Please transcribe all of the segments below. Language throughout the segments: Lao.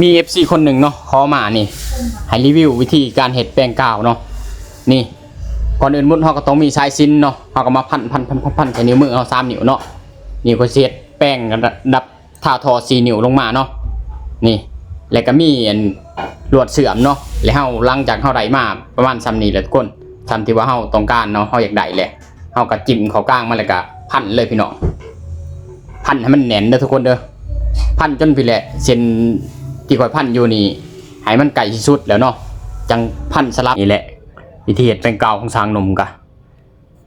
ມີເອັຟຊີຄົນໜຶ່ງເນາະ ຂໍມານີ້ ໃຫ້ຣີວິວວິທີການເຮັດແປງກາວເນາະ. ນີ້ ກ່ອນອື່ນໝົດເຮົາກໍຕ້ອງມີສາຍສິນເນາະ ເຮົາກໍມາພັນ ພັນ ພັນ ພັນ ພັນໃສ່ນິ້ວມືເຮົາສາມນິ້ວເນາະ. ນີ້ຂ້ອຍຊິເຮັດແປງລະດັບ ຖ້າທໍ່ສີ່ນິ້ວລົງມາເນາະ. ນີ້ ແລ້ວກໍມີອັນລວດເຊື່ອມເນາະ ແລ້ວເຮົາ ຫຼັງຈາກເຮົາໄດ້ມາປະມານສ່ຳນີ້ແຫຼະທຸກຄົນ ສ່ຳທີ່ວ່າເຮົາຕ້ອງການເນາະ ເຮົາຢາກໄດ້ແຫຼະ ເຮົາກໍຈິ້ມເຂົ້າກາງມັນ ແລ້ວກໍພັນເລີຍພີ່ນ້ອງ. ພັນໃຫ້ມັນແໜ້ນເດີທຸກຄົນເດີ ພັນຈົນພີ້ແຫຼະ ເສັ້ນທີ່ຂ້ອຍພັນຢູ່ນີ້ ໃຫ້ມັນໃກ້ທີ່ສຸດແລ້ວເນາະ ຈັ່ງພັນສະຫຼັບ. ນີ້ແຫຼະ ວິທີເຮັດແປງກາວຂອງຊ່າງໜຸ່ມກະ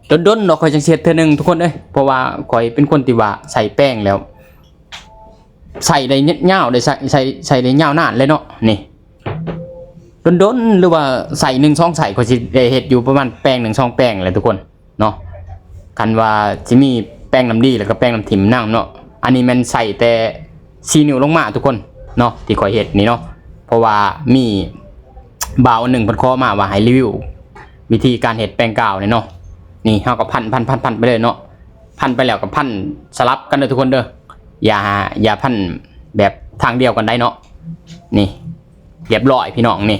ດົນໆເນາະ ຂ້ອຍຈັ່ງຊິເຮັດເທື່ອໜຶ່ງທຸກຄົນເອີຍ ເພາະວ່າຂ້ອຍເປັນຄົນທີ່ວ່າໃຊ້ແປງແລ້ວ ໃຊ້ໄດ້ຍາວ ໄດ້ໃຊ້ ໃຊ້ ໃຊ້ໄດ້ຍາວນານເລີຍເນາະ. ນີ້ ດົນໆ ຫຼືວ່າໃຊ້ໜຶ່ງສອງໃຊ້ ຂ້ອຍຊິໄດ້ເຮັດຢູ່ປະມານແປງໜຶ່ງສອງແປງແຫຼະທຸກຄົນເນາະ. ຄັນວ່າຊິມີແປງນ້ຳດີ ແລ້ວກໍແປງນ້ຳຖິ້ມນຳເນາະ. ອັນນີ້ແມ່ນໃຊ້ແຕ່ສີ່ນິ້ວລົງມາທຸກຄົນເນາະ ທີ່ຂ້ອຍເຮັດນີ້ເນາະ ເພາະວ່າມີບ່າວອັນໜຶ່ງເພິ່ນຂໍມາວ່າໃຫ້ຣີວິວວິທີການເຮັດແປງກາວນີ້ເນາະ. ນີ້ເຮົາກໍພັນໆໆໆໄປເລີຍເນາະ ພັນໄປແລ້ວກໍພັນສະຫຼັບກັນເດີທຸກຄົນເດີ ຢ່າ ຢ່າພັນແບບທາງດຽວກັນໄດ໋ເນາະ. ນີ້ ຮຽບຮ້ອຍພີ່ນ້ອງ. ນີ້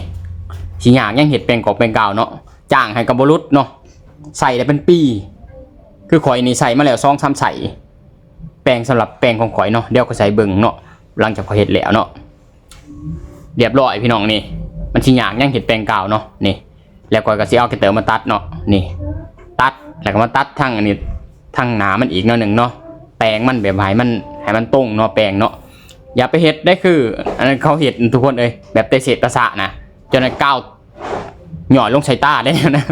ຊິຍາກຫຍັງເຮັດແປງກອກແປງກາວເນາະ ຈ້າງໃຫ້ກໍບໍ່ຫຼຸດເນາະ ໃຊ້ໄດ້ເປັນປີ ຄືຂ້ອຍນີ້ໃຊ້ມາແລ້ວສອງສາມໃຊ້ ແປງສຳລັບແປງຂອງຂ້ອຍເນາະ ດຽວຂ້ອຍໃສ່ເບິ່ງເນາະ ຫຼັງຈາກຂ້ອຍເຮັດແລ້ວເນາະ. ຮຽບຮ້ອຍພີ່ນ້ອງ. ນີ້ ມັນຊິຍາກຫຍັງເຮັດແປງກາວເນາະ. ນີ້ ແລ້ວຂ້ອຍກໍຊິເອົາແກດເຕີມາຕັດເນາະ ນີ້ ຕັດ ແລ້ວກໍມາຕັດທາງອັນນີ້ ທາງໜ້າມັນອີກໜ້ອຍໜຶ່ງເນາະ ແປງມັນແບບໃຫ້ມັນ ໃຫ້ມັນຕົງເນາະ ແປງເນາະ. ຢ່າໄປເຮັດໄດ້ຄືອັນນັ້ນເຂົາເຮັດທຸກຄົນເອີຍ ແບບແຕ່ເສດຕະສະນະ ຈົນກາວຫຍ້ອຍລົງໃສ່ຕາໄດ້ແນວນັ້ນ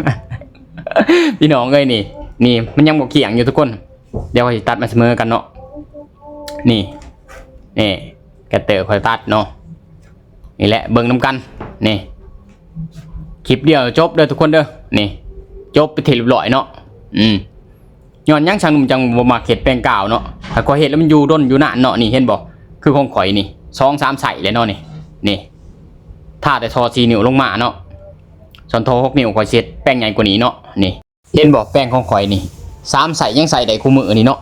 ພີ່ນ້ອງເອີຍ. ນີ້ ນີ້ມັນຍັງບໍ່ກ້ຽງຢູ່ທຸກຄົນ ດຽວຂ້ອຍຊິຕັດມາສະເໝີກັນເນາະ. ນີ້ ນີ້ ແກດເຕີຂ້ອຍຕັດເນາະ ນີ້ແຫຼະ ເບິ່ງນຳກັນ. ນີ້ ຄລິບດຽວຈົບເດີທຸກຄົນເດີ. ນີ້ ຈົບເປັນທີ່ຮຽບຮ້ອຍເນາະ. ອືມ ຍ້ອນຫຍັງຊ່າງໜຸ່ມຈັ່ງບໍ່ມັກເຮັດແປງກາວເນາະ ຖ້າຂ້ອຍເຮັດແລ້ວມັນຢູ່ດົນຢູ່ນານເນາະ. ນີ້ເຫັນບໍ່ ຄືຂອງຂ້ອຍນີ້ສອງສາມໃຊ້ແລ້ວເນາະ. ນີ້ ນີ້ ຖ້າແຕ່ທໍ່ສີ່ນິ້ວລົງມາເນາະ ສ່ວນທໍ່ຫົກນິ້ວຂ້ອຍຊິເຮັດແປງໃຫຍ່ກວ່ານີ້ເນາະ. ນີ້ ເຫັນບໍ່ ແປງຂອງຂ້ອຍນີ້ ສາມໃຊ້ຍັງໃຊ້ໄດ້ຄູ່ມື້ນີ້ເນາະ.